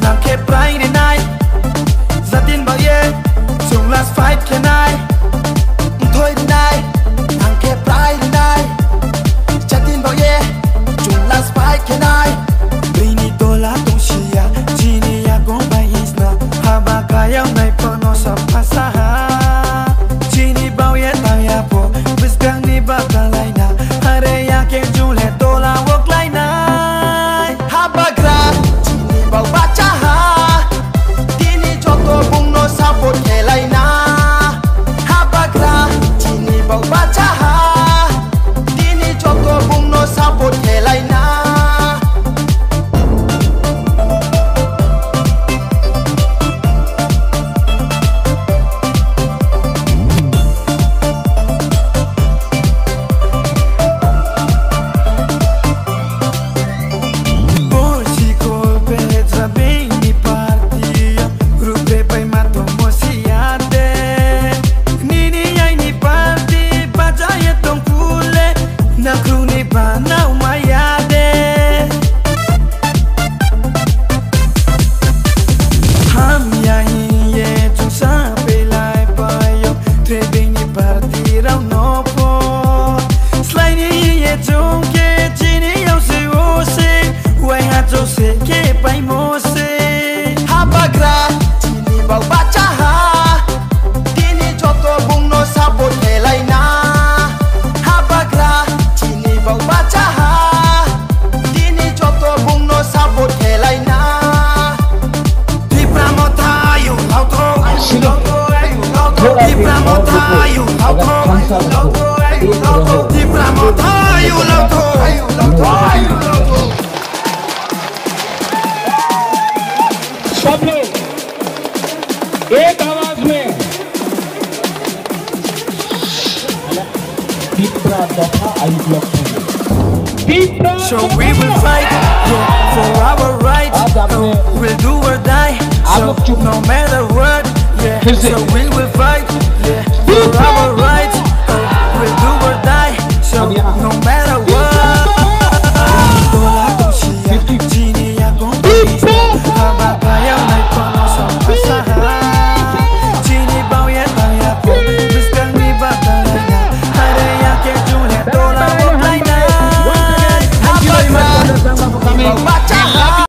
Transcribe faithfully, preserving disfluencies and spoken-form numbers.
Ang khe prai rinai, jatin ba ye, chwng last fight khe nai. Thoi rinai, ang khe prai rinai, jatin ba ye, chwng last fight khe nai. Bini tola tong siya, chini yakung bai hisna, haba kayang nai pono sa phasaha. Chini bau ye tang ya po, bwskang ni ba tang lai na, hare ya khe jule tola wok lai nai. Habagra, chini bau bachaha, tini joto bungno support khelai na. Habagra, chini bau bachaha, tini joto bungno support khelai na. Bo sikol petra bini party, rupe pai mato mosiate. Nini aini party, bajaye tong pule, nakruni banau mayade. Hamya hiye chungsa pelai payo, trebini party rao no po. Slaini ye chungke chini yau se o se, wai ha chok se ke pai mo se. Habagra, chini bau bachaha, tini joto bungno support khelai na. Habagra, chini bau bachaha, tini joto bungno support khelai na. Tipra Motha ayu lauto, ayu lauto, ayu lauto. Tipra Motha ayu lauto, ayu lauto, ayu lauto. Tipra Motha ayu lauto, ayu lauto, ayu lauto. सब लोग एक आवाज में। Tipra Motha ayu lauto. Tipra. So we will fight, yeah, for our rights. आज आपने, no, we'll do or die. आप लोग चुप। So no matter what, yeah. फिर से। So we will fight, yeah,